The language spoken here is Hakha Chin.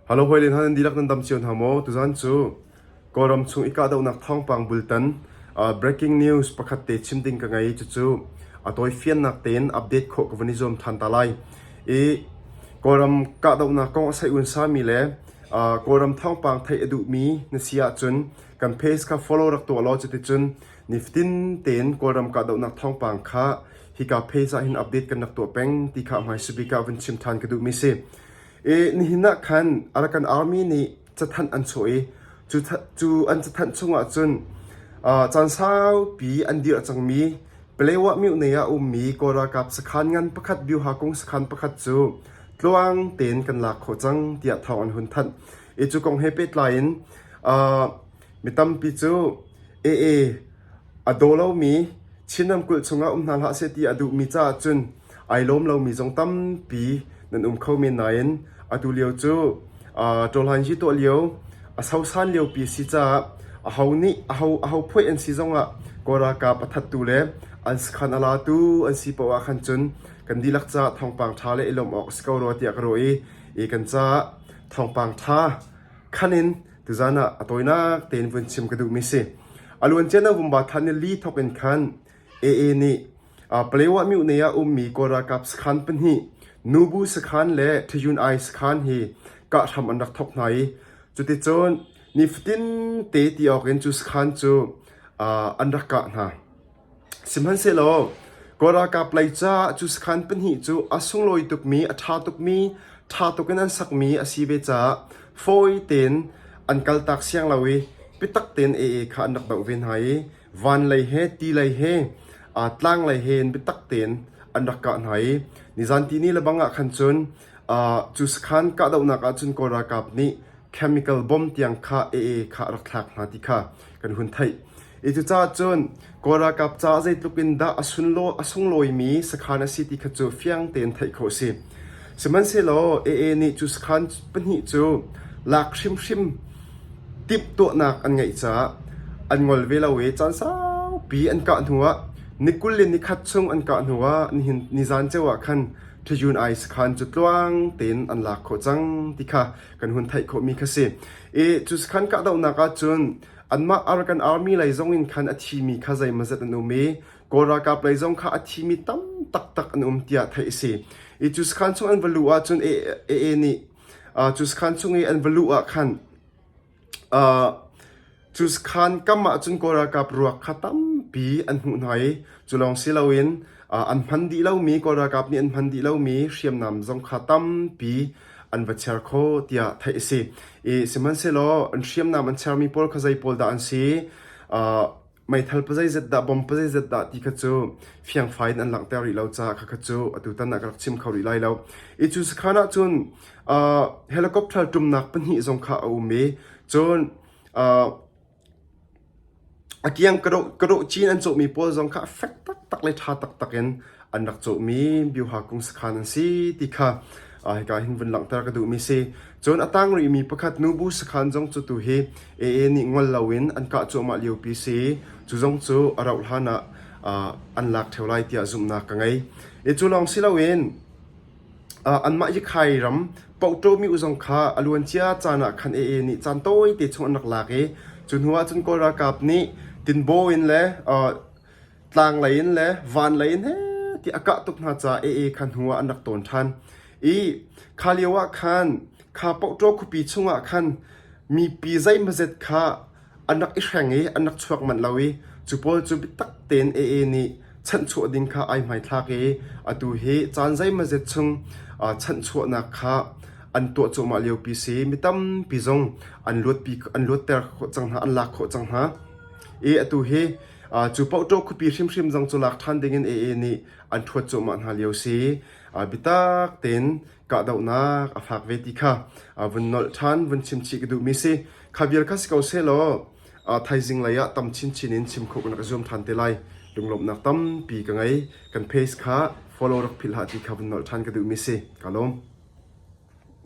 Hello hawile hna nan dihlak nan dam cio hna maw? Tuzan cu Kawlram chung i kahdohnak thawngpang bultan uh, breaking news pakhat te chim ding ka ngei cucu a tawi fiannak tein update khawh ka van i zuam than ta lai. I Kawlram kahdohnak kong a sai un sami le uh, Kawlram thawngpang theih a duhmi na si ahcun kan page kha follow rak tuah law cuticun nifatin tein Kawlram kahdohnak thawngpang kha hika page ah hin update kan rak tuah peng ti kha hmaisubik ah vun chim than ka duhmi si. I nihin ah khan Arakan Army nih cathanh an chuah i cu, cu an cathanh chungah cun uh, caan saupi an dirh cangmi Palewa myone ah ummi Kawl ralkap sakhan ngan pakhat Byuha kung sakhan pakhat cu tluang tein kan lak khawh cang tiah thawng an hun thanh. I cu kong he pehtlai in uh, mi tampi cu AA A daw lomi Chin ramkulh chungah um hna hlah seh ti a duhmi caah cun ai lawm lomi zong tampi nan um kho men nain atu lio cu ṭawlhanzi tuah lio a sosan liopi a si caah aho nih aho aho phuai an si zongah Kawl ralkap a thattu le an sakhan a latu an si paoh ah khan cun kan dihlak caah thawngpang ṭha le i lawmh awk a si ko rua tiah ka ruah i i kan caah thawngpang ṭha khan in Tuzan ah a tawinak tein vun chim ka duhmi si. A luancia November thla ni li thawk in khan AA nih Palewa myone ah ummi Kawl ralkap sakhan pahnih Nubu sakhan le Thayun Ai sakhan hi kah hram an rak thawk hna i cuticun nifatin te ti awk in cu sakhan cu an rak kah hna. Sihmanhsehlaw Kawl ralkap lei caah cu sakhan pahnih cu a sunglawi tukmi, a ṭha tukmi, ṭha tuk in an sakmi a si ve caah fawi tein an kaltak siang lo i biatak tein AA kha an rak doh ve hna i van lei he ti lei he tlang lei he in biatak tein an rak kah hna i nizan tihni lebang ah khan cun cu sakhan kahdohnak ah cun Kawl ralkap nih chemical bomb tiang kha AA kha a rak thlak hna ti kha kan hun theih. I cucaah cun Kawl ralkap caah zeitluk in dah a sunlaw a sunglawimi sakhan a si ti kha cu fiang tein theih khawh a si. Sihmanhsehlaw AA nih cu sakhan pahnih cu lak hrimhrim timhtuahnak an ngeih caah an ngol ve lo i caan saupi an kah hnuah ni 20 le ni khat chung an kah hnuah nihin nizan ceu ah khan Thayun Ai sakhan cu tluang tein an lak khawh cang ti kha kan hun theih khawhmi kha si. I cu sakhan kahdohnak ah cun anmah Arakan Army lei zong in khan a thimi kha zeimawzat an um i Kawl ralkap lei zong kha a thimi tam taktak an um tiah theih a si. I cu sakhan chung an va luh ahcun AA nih cu sakhan chung i an va luh ah khan Cu sakhan kam ahcun Kawl ralkap ruak kha tampi an hmuh hna i cu lawng si loin an hman dih lomi Kawl ralkap nih an hman dih lomi hriamnam zong kha tampi an va cher khawh tiah theih a si. I sihmanhsehlaw an hriamnam an chermi pawl kha zei pawl dah an si? Meithal pazeizat dah bom pazeizat dah ti kha cu fiangfai in an langhter rih lo caah khakha cu atutan ah ka rak chim kho rih lai lo. I cu sakhan ahcun helicopter ṭumnak pahnih zong kha a um i cun a kiang ka dawh cin an cawhmi pawl zong kha fek taktak le ṭha taktak in an rak cawhmi Byuha kung sakhan an si ti kha hika hin vun langhter ka duhmi si. Cun a tang rihmi pakhat nubu sakhan zong cu tu hi AA nih ngol loin an kah cuahmah liopi si. Cu zong cu a rauh hlan ah an lak ṭheo lai tiah zumhnak ka ngei. I cu lawng si loin anmah Yikhai ram Pohṭawmi u zong kha a luancia caan ah khan AA nih caan tawite chung an rak lak i cu hnu ah cun Kawl ralkap nih Tinbaw in le tlang lei in le van lei in heh ti a kah tuk hna caah AA kha hnu ah an rak tawn ṭhan. I kha lio ah khan kha Pohṭaw khuapi chungah khan mipi zeimawzet kha an rak i hreng i an rak chuak manh lo i cu pawl cu biatak tein AA nih chanhchuah ding kha ai hmaithlak i atu hi caan zeimawzet chung chanhchuahnak kha an tuah cuahmah liopi si. Mi tampi zong an luatpi an luatter khawh cang hna an lak khawh cang hna. I atu hi cu Pohṭaw khuapi hrimhrim zong cu lak ṭhan dingin AA nih an ṭhuat cuahmah hna lio si. Biatak tein kahdohnak a fak ve ti kha vun nolh ṭhan vun chim chih ka duhmi si. Kha vial kha si ko sehlaw thaizing lei ah tam chinchin in chim khawh ka rak i zuam ṭhan te lai. Lunglawmhnak tampi ka ngei. Kan page kha follow rak philh hlah ti kha vun nolh ṭhan ka duhmi si. Ka lawm.